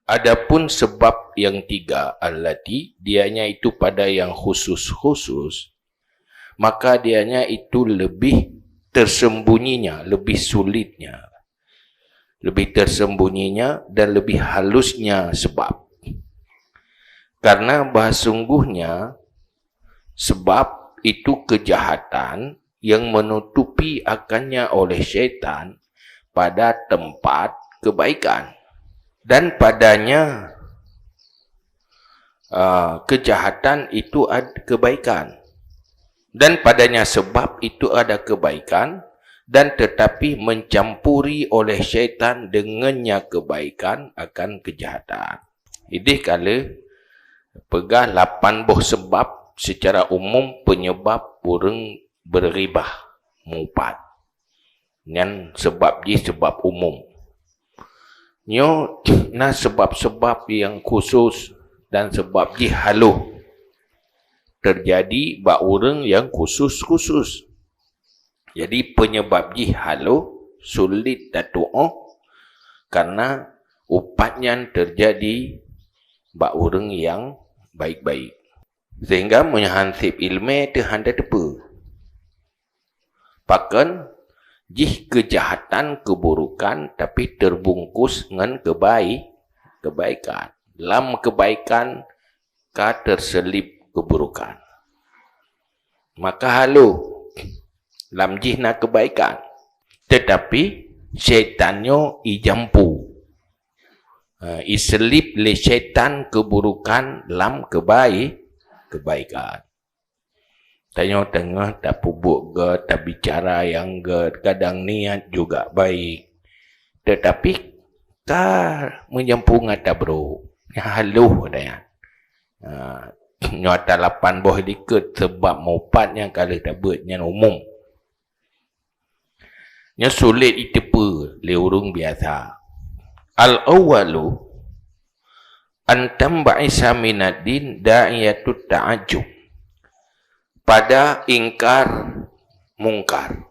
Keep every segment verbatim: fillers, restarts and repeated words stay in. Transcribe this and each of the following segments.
Adapun sebab yang tiga, allati, dianya itu pada yang khusus-khusus, maka dianya itu lebih tersembunyinya, lebih sulitnya, lebih tersembunyinya dan lebih halusnya sebab. Karena bahasungguhnya sebab itu kejahatan yang menutupi akannya oleh syaitan pada tempat kebaikan. Dan padanya, ah, kejahatan itu ad-, kebaikan. Dan padanya sebab itu ada kebaikan, dan tetapi mencampuri oleh syaitan dengannya kebaikan akan kejahatan. Idéh ka lheueh peugah lapan boh sebab secara umum penyebab ureuëng beuribah, mupat. Nyan sebab jih sebab umum. Nyoe na sebab-sebab nyang khusus dan sebab jih haloh teujadi bak ureuëng nyang khusus-khusus. Jadi, penyebab jih haloh, sulet tatuoh, karena upat nyan teujadi bak ureuëng nyang baik-baik. Sehingga meunyoe han seb iéleumé teuh hana teupeu. Pakon jih keujahatan, keuburokan, tapi teubungkôh ngon keubai-, keubaikan. Lam keubaikan ka teuseuleb keuburokan. Maka haloh, lam jih na keubaikan. Teutapi, syaitan nyoe ijampu. Ha, iseuleb lé syaitan keuburokan lam keubai-, keubaikan. Tanyoe teungoh tapeubuet gét, tabicara nyang gét, kadang niat juga baik. Teutapi ka meujampu ngon ata brok. Nyan haloh ata nyan. Ha, nyoe ata lapan boh likot sebab mupat nyang ka lheueh tabeuet nyan umum. Nyoe sulet jiteupeu lé ureuëng biasa. Al-awwalu, an tanba'isa minad din da'iyatut ta'ajjub. Pada ingkar mungkar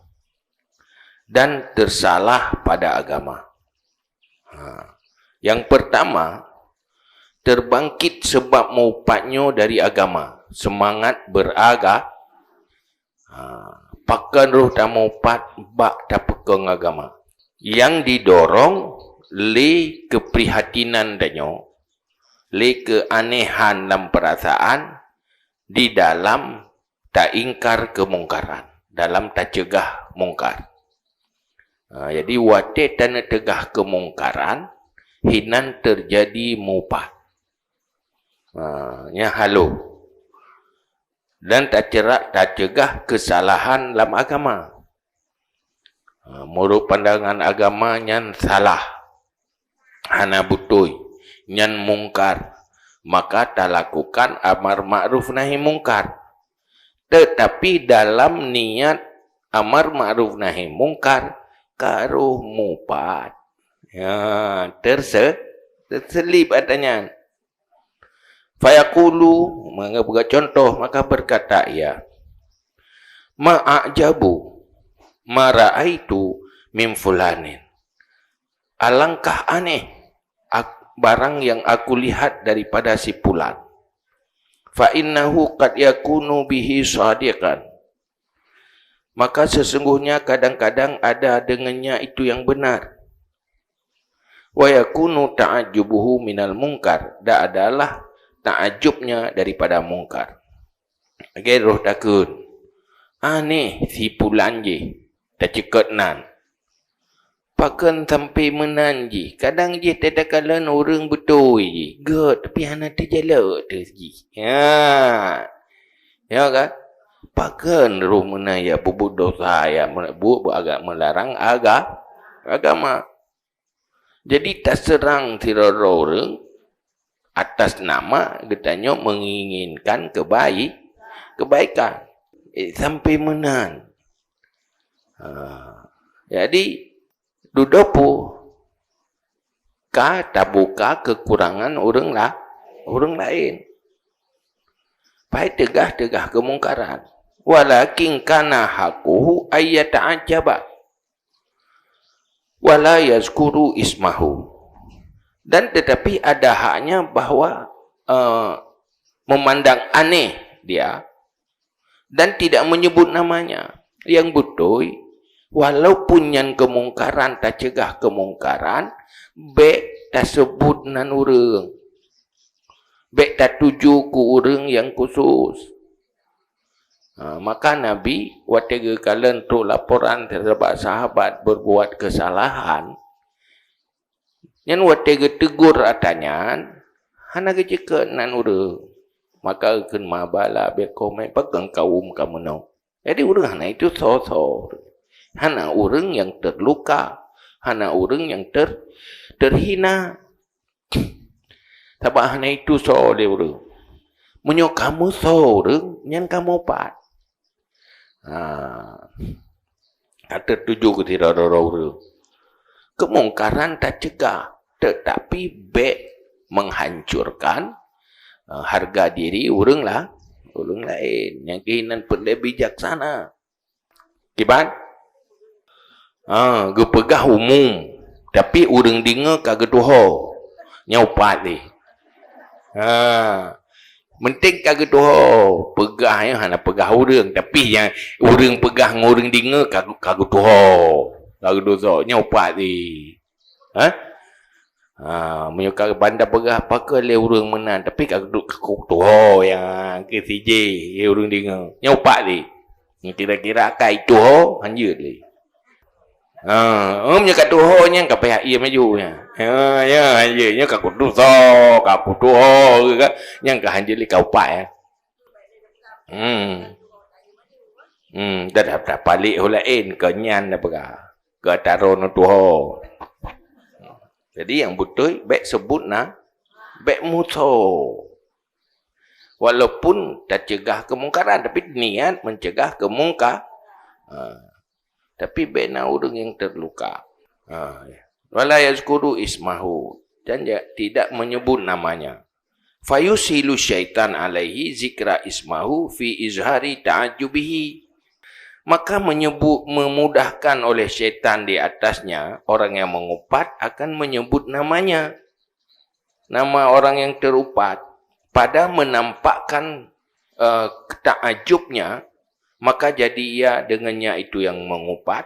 dan tersalah pada agama. Ha. Yang pertama, terbangkit sebab mupat nyoe dari agama, semangat beraga-, ha, pakon roh tamupat bak tapeukong agama. Nyang didorong lé keuprihatinan tanyoe, lé keuanehan lam peurasaan di dalam taingkar keumungkaran, dalam taceugah mungkar. Ha, jadi watée taneuteugah keumungkaran, hinan teujadi mupat. Ha, nyan haloh. Dan taceura-, taceugah keusalahan lam agama. Ha, meunurot pandangan agama nyan salah, hana beutôi, nyan mungkar, maka talakukan amar ma'ruf nahi mungkar. Teutapi dalam niat amar ma'ruf nahi mungkar, ka roh mupat. Ya, terse-, teuseuleb ata nyan. Fayaqulu, maka buka contoh, maka berkata ia, "Ma a'jabu ma ra'aitu min fulanin." Alangkah aneh ak-, barang yang aku lihat daripada si pulan. "Fa innahu qad yakunu bihi shadiqan." Maka sesungguhnya kadang-kadang ada dengannya itu yang benar. "Wa yakunu ta'ajjubuhu minal munkar," dan adalah takjubnya daripada mungkar. Lagée roh takheun, "Aneh si pulan jih, taceukot nan. Pakon sampai meunan jih, kadang jih tatakalon ureuëng beutôi jih, gét, tapi hana teujalok teuh jih." Ya. Ya kan? Pakon roh meunan ya peubuet dosa, ya meubuet, buet agak meularang aga-, agama. Jadi taseurang sidroe ureuëng atas nama geutanyoe menginginkan kebai-, kebaikan. Eh, sampai meunan. Ha. Jadi, dudoe peue ka tabuka kekurangan ureuëng la-, ureuëng laén. Pai teugah-teugah keumungkaran. Walakin kana haquhu ayyata'ajjaba. Wala yazkuru ismahu. Dan tetapi ada haknya bahwa, eh, memandang aneh dia dan tidak menyebut namanya. Yang beutôi, walaupun nyan keumungkaran, tacegah keumungkaran, bék taseubut nan ureuëng. Bék tatuju keu ureuëng nyang khusus. Ha, maka Nabi watée geukalon trok laporan sahabat-sahabat berbuat kesalahan, nyan watée geutegur ata nyan, hana geuceukeut nan ureuëng. Maka geukheun, "Ma bala biqaumin, pakon kawöm kamoe nyoe?" Jadi ureuëng hana itu soe-soe. Hana ureuëng nyang terluka, hana ureuëng nyang ter-, terhina. Sabab hana itu soe lé ureuëng. Meunyoe kamoe soe ureuëng, nyan kamoe pat. Ha. Ka teutuju keu sidroe-droe ureuëng. Keumungkaran tacegah, tetapi bék menghancurkan, eh, harga diri ureuëng la-, ureuëng laén. Nyang keuh nan peureulée bijaksana. Kiban? Ha, geupeugah umum, tapi ureuëng deungoe ka geutuho. Nyoe pat lé. Ha. Meunteng ka geutuho, peugah nyan hana peugah ureuëng, tapi nyang ureuëng peugah ngon ureuëng deungoe ka, ka geutuho. Ka geutuho, nyoe pat lé. Ha? Ha, meunyoe ka banda peugah pakon lé ureuëng meunan, tapi ka geutuho nyang keu sijih, ureuëng deungoe. Nyoe pat lé. Kira-kira ka ituho, hanjeuet lé. Ha, oh, meunyoe ka tuho nyan ka payah ie maju nyan. Ha, ya, hanjeuet. Nyoe ka kutuso, ka kutuho, ka, nyan ka hanjeuet lé ka upat, ya. Hmm. Hmm, dah, dah, dah palék ho laén, keu nyan dah peugah. Keu taroe neutuho. Jadi, nyang beutôi, bék seubut na, bék musoh. Walaupun tacegah keumungkaran, tapi niat mencegah keumungka-, ha. Tapi bék na ureuëng nyang terluka. Ha, ya. Wala yazkuru ismahu, dan ja-, tidak menyebut namanya. Fayushilu syaitan alaihi zikra ismahu fi izhari ta'ajjubihi. Maka menyebut, memudahkan oleh syaitan di atasnya, orang yang mengupat akan menyebut namanya. Nama orang yang terupat, pada menampakkan, eh, takajubnya, maka jadi ia dengannya itu yang mengupat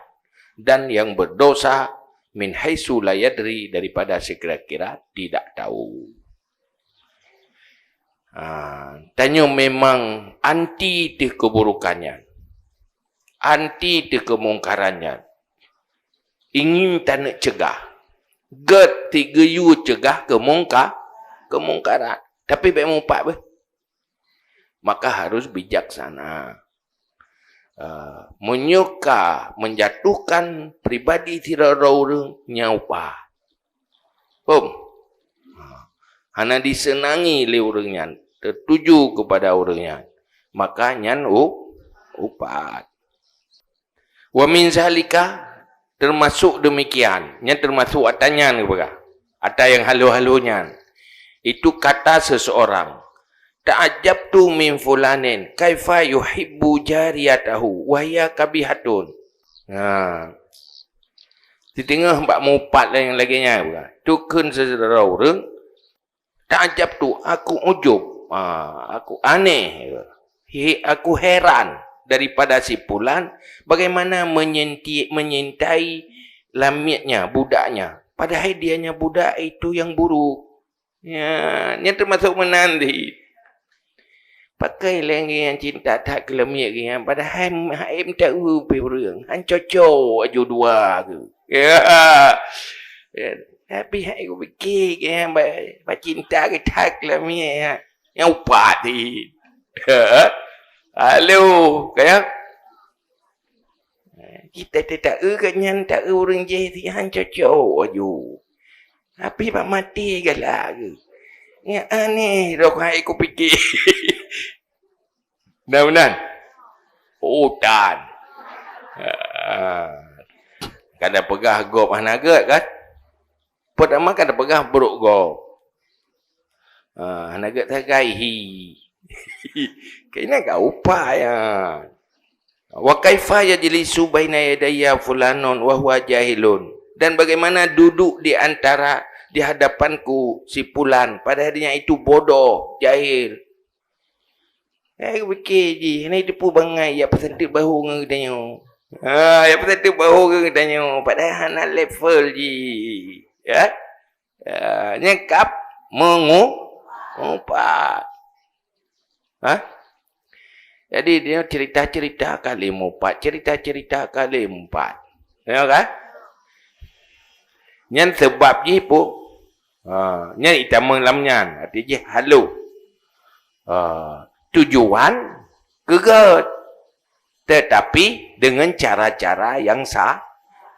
dan yang berdosa min haitsu la yadri, daripada sekira-kira tidak tahu. Ha, tanyoe memang anti teuh keburukan nyan. Anti teuh keumungkaran nyan. Ingin taneuk cegah. Gét tigeuyue cegah keumungka-, keumungkaran. Tapi bék mupat beh. Maka harus bijaksana. Ah, meunyoe ka menjatuhkan pribadi sidroe-droe ureuëng, nyan upat. Hom. Ha. Hana diseunangi lé ureuëng nyan, teutuju keupada ureuëng nyan. Maka nyan u-, upat. Wa min zalika, termasuk demikian. Nyan termasuk ata nyan geupeugah. Ata nyang halo-halo nyan. Itu kata seseorang, "Ta'ajjabtu min fulanin, kaifa yuhibbu jariyatahu, wa hiya kabihatun." Nah. Siteungoh bak mupat nyang lagée nyan geupeugah. Tukheun sidroe ureuëng, "Ta'ajjabtu, aku ujub, ah, aku aneh, he-, aku heran daripada si pulan bagaimana menyenti-, menyintai lamietnya, budaknya. Padahai dianya budak itu yang buruk." Ya, nyan teumasok meunan di. Pakon lé geuh nyan cinta that keu lamiet geuh nyan, padahai hai meuta-eu pih ureuëng, han cocok aju dua geuh. Ya. Ya, tapi hai kupike geuh nyan ba, bacinta geuh that keu lamiet nyan. Nyang upat di. Halo, kaya? Kita teu ta-eu geuh nyan, ta-eu ureuëng jih, si han cocok aju. Tapi bak maté galak geuh. Nyang aneh, roh hai kupike. Mudah-mudahan. Oh, tan. Ah. Kada peugah gob hana gét, kan? Peurtama kada peugah brok gob. Ah, hana gét sagai hi. Kena ka upaya. "Wa kaifa yajlisu baina yadayya fulanun wa huwa jahilun?" Dan bagaimana duduk di antara di hadapanku si pulan, padahal dia itu bodoh, jahil. Eh, pikir jih, hana teupeu bangai jak peusantreun bahu ngon geutanyoe. Ha, jak peusantreun bahu ngon geutanyoe, padahal hana level jih. Ya? Ya, nyan kap mengu-, mengupat. Ha? Jadi, dia cerita-cerita kali mupat, cerita-cerita kali mupat. Ya kan? Nyan sebab jih pu-, ha, nyan itamong lam nyan, arti jih halo. Ha, tujuan keu gèt. Tetapi dengan cara-cara yang sa-,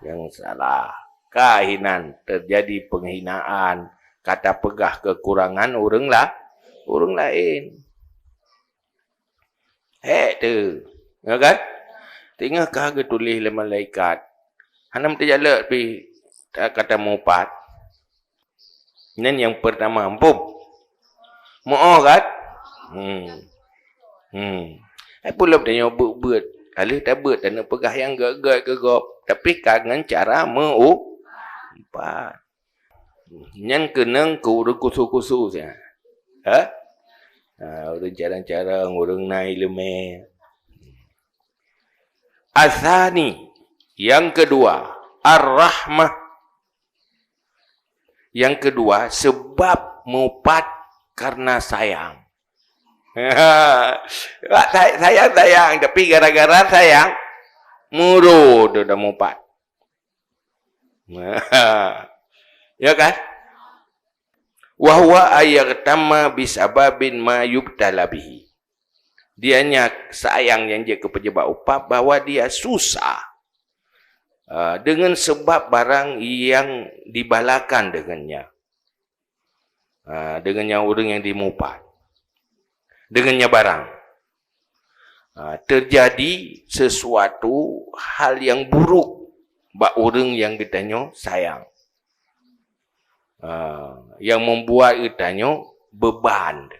yang salah. Ka hinan terjadi penghinaan, ka tapeugah kekurangan ureueng la-, ureueng laén. Hék teuh, ya kan? Teungoh ka geutuléh lé malaikat, hana meuteujak lé pih ka-, kata mupat. Nyan nyang peurtama, muphom? Muphom kan? Hmm. Hmm. Hai peue lom tanyoe beuet-beuet. Ka lheueh tabeuet, taneuk peugah nyang gèt-gèt keu gob, tapi ka ngon cara meu-, mupat. Nyan keunong keu ureueng khusu-khusu siat. Ha? Ha, ureueng carông-carông, ureueng na ileumèe. Atsani, yang kedua, ar-rahmah. Yang kedua, sebab mupat karena sayang. Say-, sayang-sayang, tapi gara-gara sayang, murah dah mupat. Ya kan? Wa huwa an yaghtamma bisababin ma yubtala bihi. Dianya sayang nyang jeuet keu peunyeubab upat bahwa dia susah, ah, dengan sebab barang yang dibalakan dengannya. Ah, dengannya ureueng nyang dimupat. Dengannya barang. Ah, terjadi sesuatu hal yang buruk bak ureueng nyang geutanyoe sayang. Ah, yang membuat geutanyoe beban.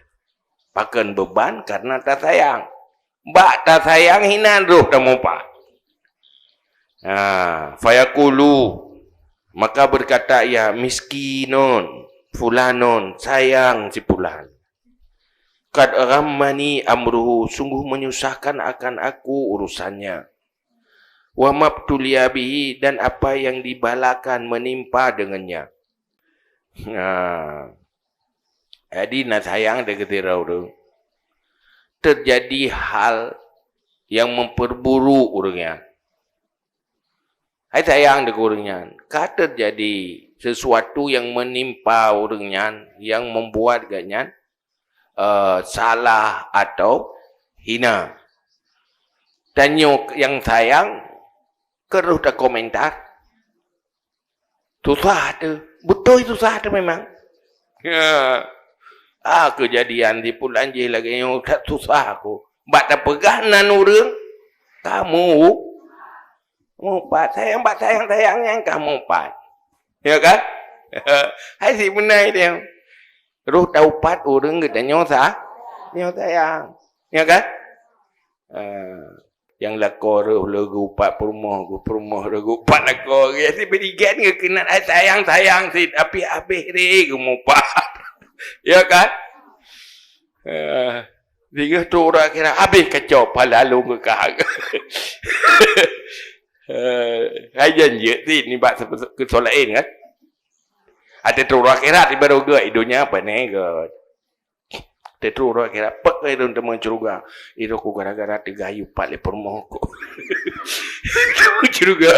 Pakon beban? Karena tasayang. Bak tasayang hinan roh tamupat. Ah, fayaqulu, maka berkata ia, "Miskinun, fulanun, sayang si fulan. Qad ghammani amruhu, sungguh menyusahkan akan aku urusannya. Wa mabtuliya bihi, dan apa yang dibalakan menimpa dengannya." Nah, jadi na sayang dikeue sidroe ureueng. Terjadi hal yang memperburuk ureueng nyan. Hai sayang dikeue ureueng nyan. Ka terjadi sesuatu yang menimpa ureueng nyan yang membuat gobnyan eh, salah atau hina. Tanyoe nyang sayang, keuroh takomentar. Susah teuh. Beutôi susah teuh memang. Ya. Ah, keujadian di pulan jih lagèe nyoe that susah aku. Bak tapeugah nan ureueng, kamu mupat. Sayang bak sayang-sayang nyan ka mupat. Ya kan? Hai si beunai dia. Roh taupat ureueng geutanyoe sa-, nyoe sayang. Ya kan? Ah, nyang lakoe roh lé geupat peurumoh, geuh peurumoh roh geupat lakoe. Ya si berikan geukeunan ai sayang-sayang sit, tapi habéh ré geumupat. Ya kan? Ah, singoh trok uroe akhirat habéh kacau pala lôn geukah. Eh, hai janji sit nibak keu soe laén kan? Até trok uroe akhirat ibarat geuh, i donya pane geuh. Até trok uroe akhirat, pek lé lôn teuma syeuruga. Iroh ku gara-gara teuga yupat lé peurumoh ku. Syeuruga.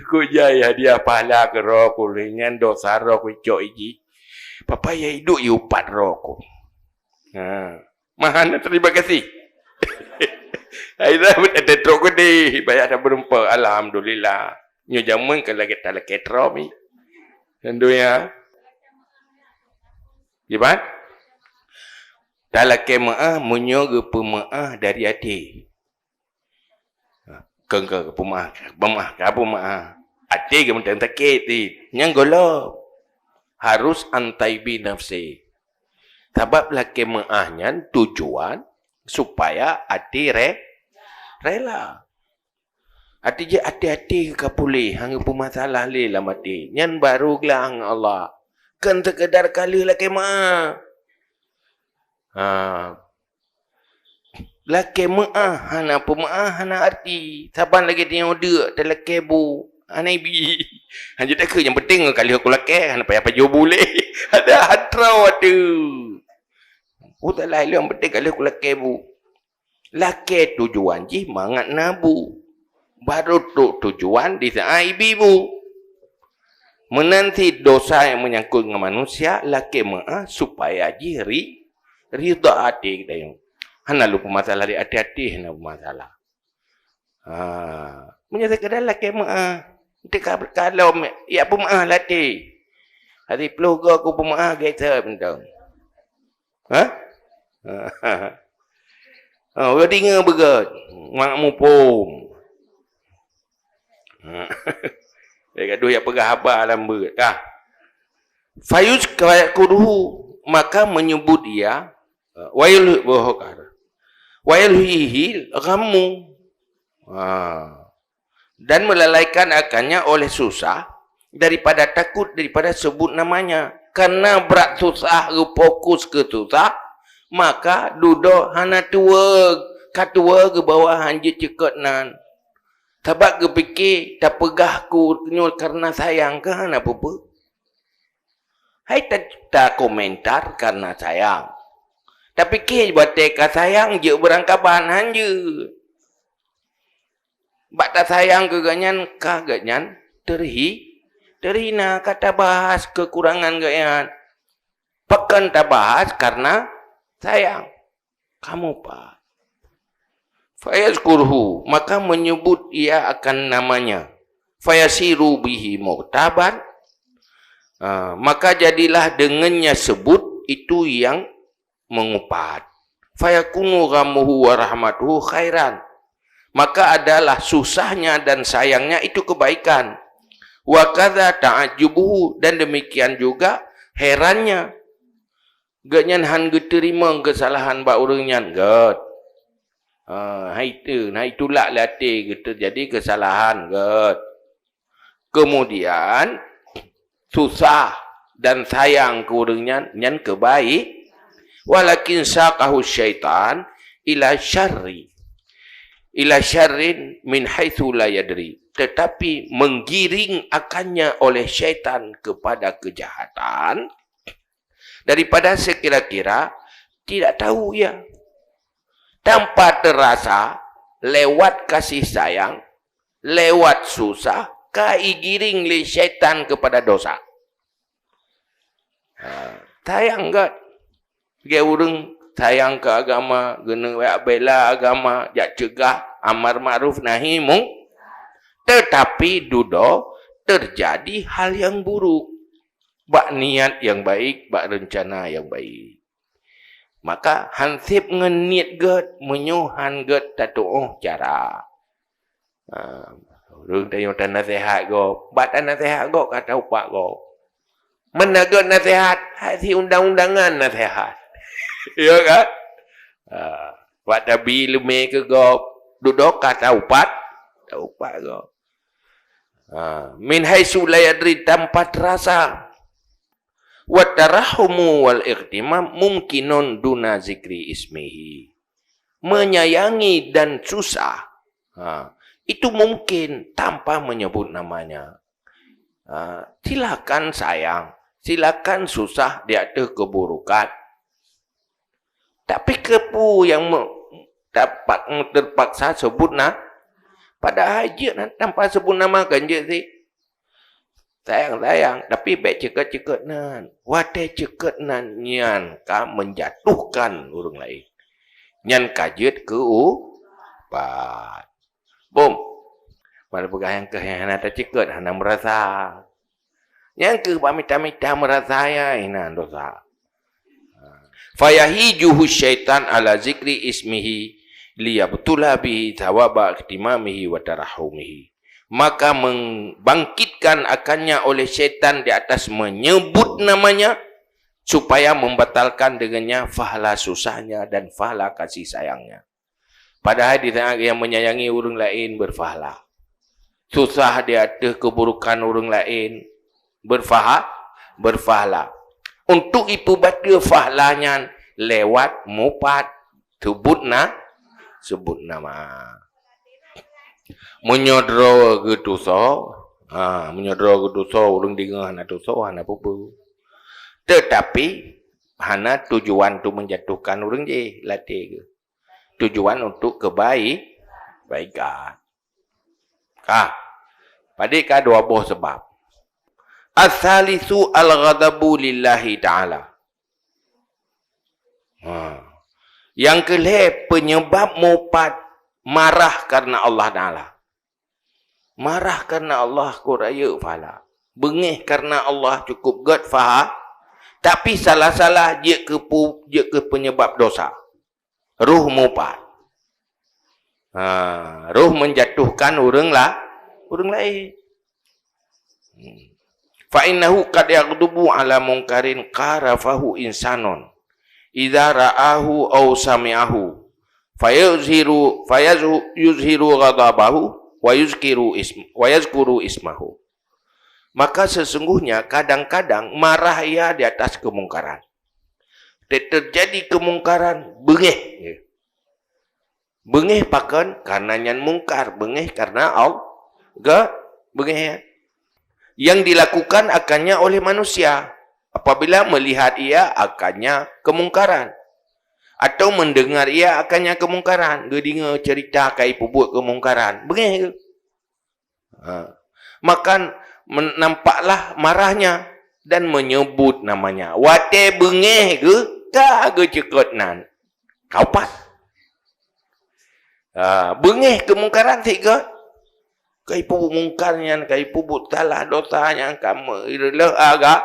Ku jai hadiah pahala keu roh ku lé nyan dosa roh ku cok iji. Papa ya idup yupat roh ku. Ha. Mahana terima kasih. Akhirnya até trok geude, banyak dah berempa. Alhamdulillah. Nyoe jameun ka lagèe talakèe trom ni. Tentu ya. Kiban? Talakèe meu'ah meunyoe geupeumeu'ah dari até. Keu, keu, peumeu'ah, peumeu'ah, ka peumeu'ah. Até geuh mantong sakét, nyan gohlom. Harus an thaibi nafsi. Sabab lakèe meu'ah nyan tujuan supaya até re-, rela. Até jih até-até ka puléh, hana peumasalah lé lam até. Nyan baru geulah ngon Allah. Kon seukeudar ka lheueh lakée meu'ah. Ha. Lakée meu'ah, hana peumeu'ah, hana arti. Saban lagée tanyoe deuk talakée bu, hana ibi. Hanjeuet takheun nyang penting ka lheueh kulakée, hana payah pajoh bu lé. Ada atra tu. Peue salah lé, nyang penting ka lheueh kulakée bu. Lakée tujuan jih mangat na bu. Barô trok tujuan di saát ibi bu. Meunan cit dosa nyang meunyangkot ngon manusia, lakée meu'ah supaya jih ri-, ridha até geutanyoe. Hana lôn peumasalah di até-até, hana peumasalah. Ha, meunyoe seukeudar lakée meu'ah, teuka kalom, ya peumeu'ah latée. Hari ploh goe ku peumeu'ah gét mantong. Ha? Ha, udah deungoe beugét, mak muphom. Lé gadoh jak peugah haba lam beuet kah. Fayuz-, fayadhkuruhu, maka menyebut ia, wayul-, wayulhihi ghammu. Ha. Dan melalaikan akannya oleh susah daripada takut daripada sebut namanya. Karena brat susah, geufokus keu susah, maka dudoe hana tuwoe, ka tuwoe geubawa hanjeuet ceukeut nan. Sabab geupike tapeugah keu nyoe karena sayang, ka hana peue-peue. Hai ta-, takomentar karena sayang. Tapike watée ka sayang jeuet beurangkaban, hanjeuet. Bak tasayang keu gobnyan ka gobnyan teuhi-, teuhina, ka tabahas keukurangan gobnyan. Pakon tabahas? Karena sayang. Kamu pa. Fayazkuruhu, maka menyebut ia akan namanya. Fayasiru bihi mughtaban, ah, maka jadilah dengannya sebut itu yang mengupat. Fayakunu ghammuhu wa rahmatuhu khairan. Maka adalah susahnya dan sayangnya itu kebaikan. Wa kadza ta'ajjubuhu, dan demikian juga herannya. Gobnyan han geuteurimong keusalahan bak ureuëng nyan, gét. Ha, hai tu, hai tulak lé até geuteujadi keusalahan, gét. Kemudian, susah dan sayang keu ureuëng nyan, nyan keubai-, walakin saqahu syaitan ila syarri, ila syarrin min haitsu la yadri. Tetapi menggiring akannya oleh syaitan kepada kejahatan, daripada sekira-kira tidak tahu ia. Tanpa terasa, lewat kasih sayang, lewat susah, ka igiring lé syaitan kepada dosa. Ha, sayang gét. Lagée ureuëng sayang keu agama, geuneuk jak bela agama, jak cegah amar ma'ruf nahi mung-, tetapi dudoe terjadi hal yang buruk. Bak niat nyang baik, bak reuncana nyang baik. Maka han seb ngon niet gét meunyoe han gét tatuoh cara. Ha, ureuëng tanyoe tanaseuhat gob, bak tanaseuhat gob ka taupat gob. Meunan gét naseuhat, hai si undang-undangan naseuhat. Ya kan? Ha, bak tabi leumé keu gob, dudoe ka taupat, taupat gob. Ha, min haitsu la yadri, tanpa terasa. Wa tarahumu wal ihtimam mumkinun duna zikri ismihi. Menyayangi dan susah, ha, itu mungkin tanpa menyebut namanya. Ha, silakan sayang, silakan susah di ateueh keburukan. Tapi keupeue nyang me-, tapak-, terpaksa sebut na-, padahai jeuet na-, tanpa sebut nama kan jeuet sih. Sayang-sayang, tapi bék ceukeut-ceukeut nan. Watée ceukeut nan nyan ka menjatuhkan ureuëng laén. Nyan ka jeuet keu upat. Bom. Pada peugah nyang keuh nyang hana taceukeut, hana meurasa. Nyang keuh bak mita-mita meurasa, ya, inan dosa. Fayahijuhu syaitan ala zikri ismihi liyabtula bihi thawaba ihtimamihi wa tarahumihi. Maka membangkitkan akannya oleh syaitan di atas menyebut namanya, supaya membatalkan dengannya pahala susahnya dan pahala kasih sayangnya. Padahai di saat nyang menyayangi ureuëng laén berpahala. Susah di ateueh keuburukan ureuëng laén berpaha-, berpahala. Untuk ipeubateue fahla nyan lewat mupat, sebut na-, sebut nama. Meunyoe droe geutusoe, ha, meunyoe droe geutusoe, ureuëng deungoe hana tusoe, hana peue-peue. Tetapi, hana tujuan tu menjatuhkan ureuëng jih, latée geuh. Tujuan untuk kebaik-, kebaikan. Ka. Padé ka dua boh sebab. As-salisu al-ghadabu lillahi ta'ala. Ha. Yang keulhée penyebab mupat marah karena Allah Ta'ala. Marah karena Allah kok rayeuk pahala. Beungéh karena Allah cukup gét pahala. Tapi salah-salah jeuet keu pu-, jeuet keu penyebab dosa. Roh mupat. Ha, roh menjatuhkan ureuëng la-, ureuëng laén. Hmm. Fa innahu qad yaghdubu ala munkarin qarafahu insanun idza ra'ahu aw sami'ahu fayuzhiru, fayazhu-, yuzhiru ghadabahu wa yuzkiru ism-, wa yazkuru ismahu. Maka sesungguhnya kadang-kadang marah ia di atas kemungkaran. Te-, terjadi kemungkaran, beungéh. Beungéh pakon? Karena nyan mungkar. Beungéh karena Al-, ga-, beungéh. Yang dilakukan akannya oleh manusia apabila melihat ia akannya kemungkaran. Atau mendengar ia akannya kemungkaran. Geudeungoe cerita ka ipeubuet kemungkaran. Beungéh geuh. Ha. Maka men-, nampaklah marahnya dan menyebut namanya. Watée beungéh geuh, ka geuceukeut nan. Ka upat. Ha, beungéh keumungkaran sit geuh. Ka ipeubuet mungkar nyan, ka ipeubuet salah dosa nyang ka meureuloh aga-,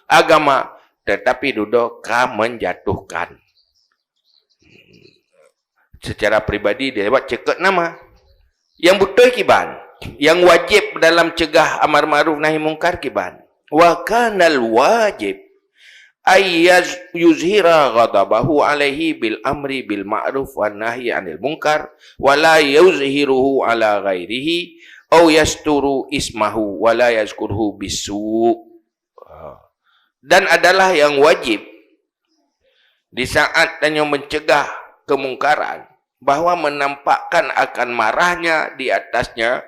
agama. Tetapi dudoe ka menjatuhkan. Secara pribadi dia lewat ceukeut nama. Yang beutôi kiban, yang wajéb dalam cegah amar ma'ruf nahi mungkar kiban. Wa kanal wajib ay yaz-, yuzhira ghadabahu alaihi bil amri bil ma'ruf wan nahyi anil munkar, wa la yuzhiruhu ala ghairihi, au yasturu ismahu, wa la yazkuruhu bisu'. Ha. Dan adalah yang wajib di saat tanyoe mencegah kemungkaran, bahwa menampakkan akan marahnya di atasnya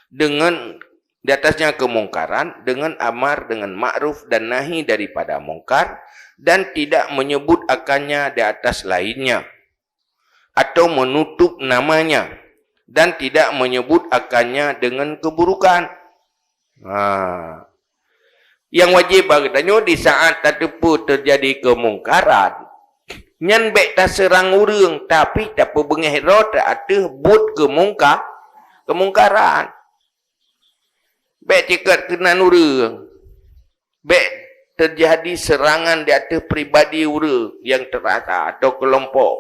dengan, di atasnya kemungkaran dengan amar dengan ma'ruf dan nahi daripada mungkar, dan tidak menyebut akannya di atas lainnya, atau menutup namanya, dan tidak menyebut akannya dengan keburukan. Ha. Nyang wajéb bak geutanyoe di saat tateupeue teujadi keumungkaran, nyan bék taseurang ureuëng, tapi tapeubeungéh droe ateueh buet keumungka-, keumungkaran. Bék ceukeut keunan ureuëng. Bék teujadi seurangan di ateueh pribadi ureuëng nyang teurasa atau keulompok.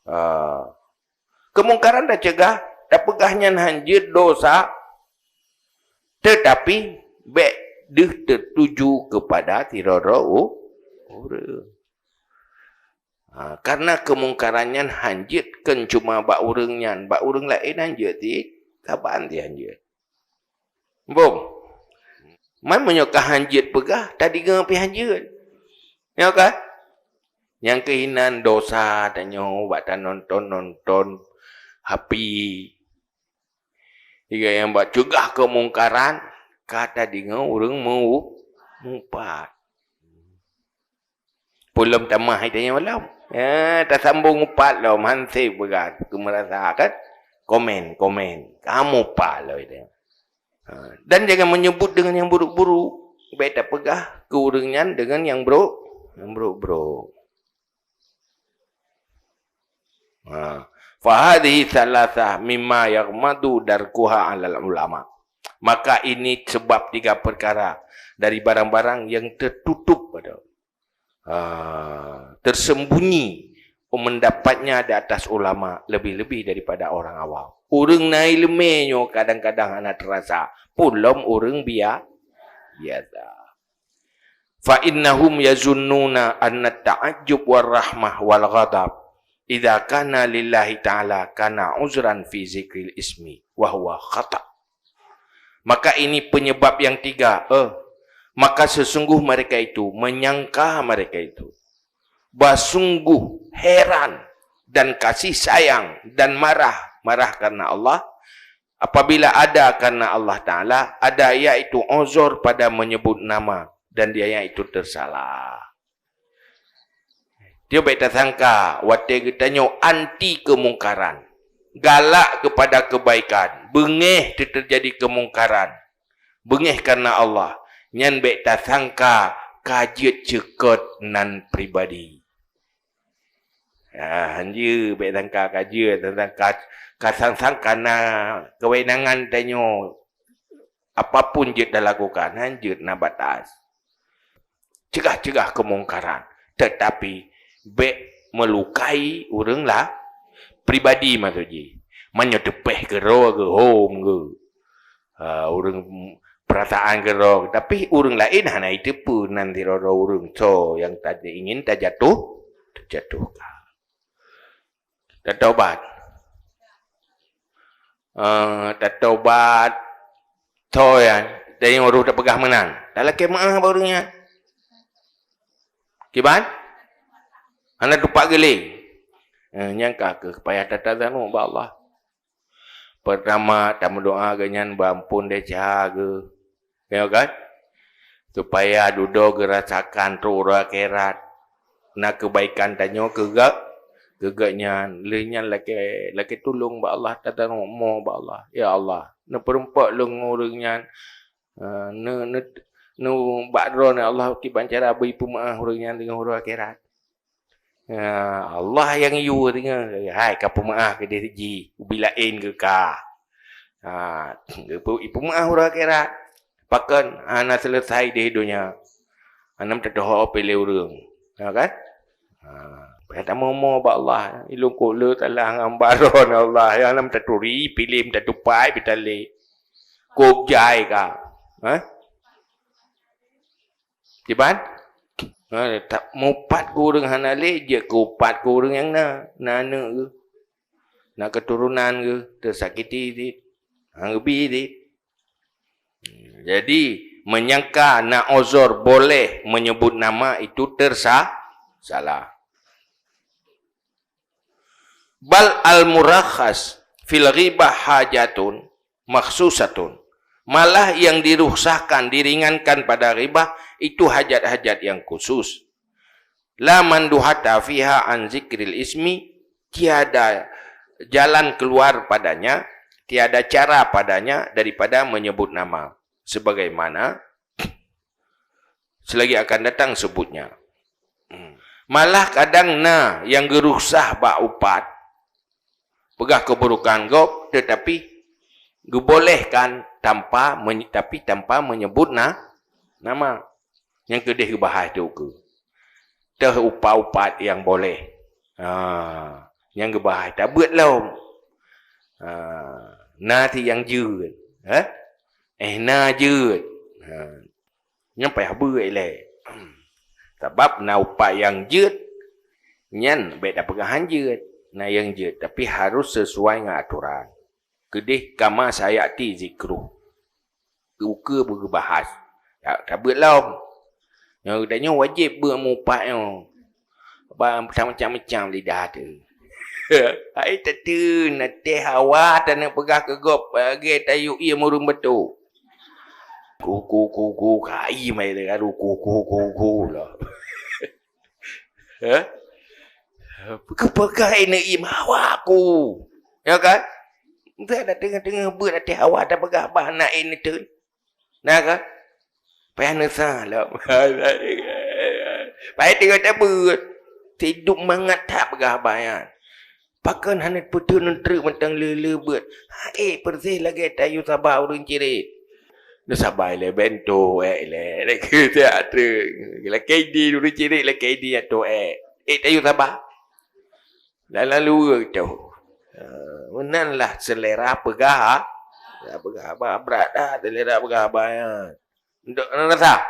Ah. Keumungkaran tacegah, tapeugah nyan hanjeuet dosa, teutapi bék deuh teutuju keupada sidroe-droe u-, ureuëng. Ha, karena keumungkaran nyan hanjeuet kon cuma bak ureuëng nyan, bak ureuëng laén hanjeuet cit, saban cit hanjeuet. Bom. Man meunyoe ka hanjeuet peugah, tadeungoe pih hanjeuet. Nyoe ka? Nyang keuh inan dosa tanyoe bak tanonton-nonton api. Iga nyang bak cegah keumungkaran, ka tadeungoe ureuëng meu-, mupat. Peue lom tamah hai tanyoe lom. Ya, tasambong upat lom, han sép peugah, keu meurasa kan? Komen, komen. Kamu upat lom itu. Ha, dan jangan menyebut dengan yang buruk-buruk. Bék tapeugah keu ureuëng nyan dengan yang buruk, yang buruk-buruk. Ha. Fahadhihi tsalasah mimma yaghmadu darkuha alal ulama. Maka ini sebab tiga perkara dari barang-barang yang tertutup pada, ha, tersembunyi mendapatnya di atas ulama lebih-lebih daripada orang awam. Ureuëng na iéleumé nyoe kadang-kadang hana teurasa, peue lom ureuëng bia-, biasa. Fa innahum yazunnuna anna ta'ajjub war rahmah wal ghadab idza kana lillahi ta'ala kana uzran fi zikril ismi wa huwa khata. Maka ini penyebab yang tiga, eh, Maka sesungguh mereka itu, menyangka mereka itu, basungguh heran dan kasih sayang dan marah, marah karena Allah, apabila ada karena Allah Ta'ala, ada yaitu uzur pada menyebut nama dan dia yaitu tersalah. Dia baik tersangka, watée geutanyoe anti kemungkaran, galak kepada kebaikan, beungéh teu-, terjadi kemungkaran, beungéh karena Allah, nyan bék tasangka ka jeuet ceukot nan pribadi. Ah, hanjeuet bék sangka ka jeuet, sangka, ka sang-sang ka na kewenangan tanyoe, apapun jeuet talakukan, hanjeuet na batas. Cegah-cegah kemungkaran, tetapi bék melukai ureuëng lah pribadi maksud jih. Meunyoe teupeh keudroe geuhom geuh, ah, ureuëng perasaan keudroe, tapi ureuëng laén hana jiteupeue nan sidroe-droe ureuëng soe nyang ta-, ingin tajatuh, tajatuhkan. Tatobat. Eh, tatobat. Soe nyan, dan nyang roh tapeugah meunan. Talakée meuáh bak ureuëng nyan. Kiban? Hana tupat geuléng. Eh, nyang ka keuh payah tatazanuk bak Allah. Pertama, tameudoá geuh nyan beuampôn desya geuh. Ya kan? Supaya dudoe geurasakan trok uroe akhirat. Na keubaikan tanyoe keu geuh, keu geuh nyan. Lheueh nyan lakée, lakée tulông bak Allah, tatanoh mo bak Allah. Ya Allah, neupeurumpok lôn ngon ureuëng nyan. Ah, ne, ne, ne bak droe, ya Allah, kiban cara bri peumeuáh ureuëng nyan deungon uroe akhirat. Ya, Allah nyang yue teungoh, hai ka peumeuáh keudeh jih, ubit laén geuh ka. Ha, geupeu-, ipeumeuáh uroe akhirat. Pakon hana seuleusoe di donya. Hana meutatuho piléh ureuëng. Ya kan? Ha, payah tamomo bak Allah. Ilung kok le talah ngon baron Allah. Ya hana meutatu ri, piléh meutatu pai, pitalé. Kok jai ka. Ha? Kiban? Ha, tak mupat keu ureuëng hana lé, jeuet keu upat keu ureuëng nyang na, na aneuëk geuh, na keuturonan geuh, teusakiti cit, han geubi cit. Jadi, menyangka na uzur boleh menyebut nama itu tersa-, salah. Bal al-murakhas fil ghibah hajatun makhsusatun. Malah yang dirukhsahkan, diringankan pada ghibah itu hajat-hajat yang khusus. La manduhata fiha an zikril ismi, tiada jalan keluar padanya, tiada cara padanya daripada menyebut nama. Sebagaimana selagi akan datang sebutnya. Hmm. Malah kadang na nyang geurukhsah bak upat, peugah keuburukan gob, tetapi geubolehkan tanpa menye-, tapi tanpa menyebut na-, nama. Nyang keudeh geubahas tu keu. Teuh upat-upat nyang boleh. Ha, nyang geubahas tabeuet lom. Ha, na ti nyang jeuet. Ha? Eh, na jeuet. Ha. Nyan payah beuet ilée. Sabab na upat nyang jeuet, nyan bék tapeugah han jeuet. Na nyang jeuet, tapi harus sesuai ngon atoran. Keudeh kama sayati zikruh. Ukeue beugeubahas. Ta-, tabeuet lom. Nyoe geutanyoe wajéb beuet mupat nyoe. Ba, macam-macam lidah teuh. Hai teuteuun, até hawa taneuk peugah keu gob, lagée tayue ié mureueng bato. Ku, ku, ku, ku, kai mai lé garu, ku, ku, ku, ku lah. Hah? Peugah-peugah ineuk ié hawa ku. Ya kan? Entah dah teungoh-teungoh beuet até hawa tapeugah bah aneuk ié neuteuun. Na kan? Payah neusa lom. Payah teungoh tabeuet. Sidub mangat that peugah bah nyan. Pakon hana peuteun treuk mantong le-le beuet. Ha, eh, persis lagée tayue saba ureuëng cirét. Neusaba ilée bento, eh, ilée. Lakée di ureuëng cirét, lakée di atô, eh. Eh, tayue saba. Lalu tu. Ha, meunan lah selera peugah, ha. Peugah haba brat dah selera peugah haba nyan. Untuk rasa.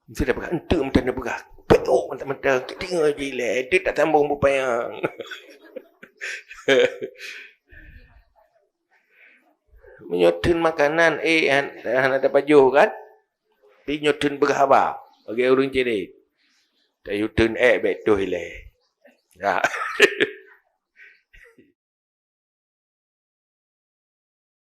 Mesti dah peugah, enteuk mantong neupeugah. Peuk mantong-mantong, teudeungoe jih lé, enteuk tasambong beupanyang. Meunyoe theun makanan, eh, han-, hana tapajoh kan? Tapi nyoe theun beuhaba bagi ureuëng ciri. Tapi theun ék bék toh ilée. Ya.